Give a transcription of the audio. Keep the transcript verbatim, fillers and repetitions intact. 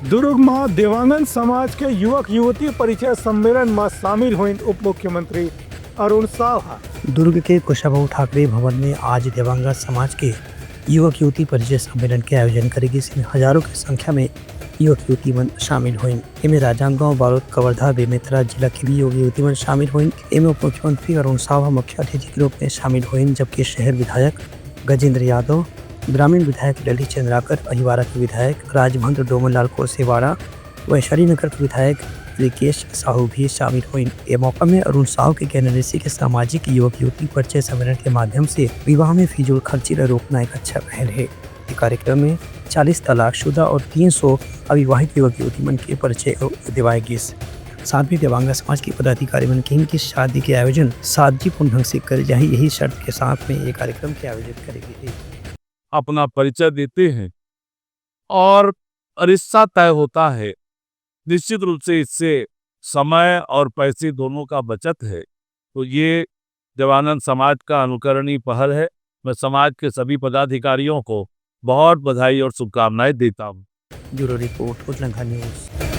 दुर्ग म देवांगन समाज के युवक युवती परिचय सम्मेलन म शामिल होइन उप मुख्यमंत्री अरुण साव ह। दुर्ग के कुशाभाऊ ठाकरे भवन में आज देवांगन समाज के युवक युवती परिचय सम्मेलन के आयोजन करे गिस। हजारों के संख्या में युवक युवती मन शामिल होइन। एमे राजनांदगांव, बालोद, कवर्धा, बेमेतरा जिला के भी युवक युवती मन शामिल होइन। एमे उप मुख्यमंत्री अरुण साव ह मुख्य अतिथि के रूप में शामिल होइन, जबकि शहर विधायक गजेंद्र यादव, ग्रामीण विधायक ललित चंद्राकर, अहिवारा के विधायक राजभद्र, डोमनलाल कोसेवाड़ा, वैशाली नगर के विधायक रिकेश साहू भी शामिल होइन। ए मौका में अरुण साहू के कहना रहिस कि सामाजिक युवक युवती परिचय सम्मेलन के माध्यम से विवाह में फिजूल खर्ची ला रोकना एक अच्छा पहल हे। ए कार्यक्रम में चालीस तलाकशुदा और तीन सौ अविवाहित युवक युवती मन के परिचय देवाए गिस। साथ में देवांगन समाज के पदाधिकारी मन कहिन कि शादी के आयोजन सादगीपूर्ण ढंग से करे जाही, यही शर्त के साथ में ये कार्यक्रम के आयोजन करे गे हे। अपना परिचय देते हैं और रिश्ता तय होता है। निश्चित रूप से इससे समय और पैसे दोनों का बचत है। तो ये देवांगन समाज का अनुकरणीय पहल है। मैं समाज के सभी पदाधिकारियों को बहुत बधाई और शुभकामनाएं देता हूँ। Bureau report, Ujlangha news.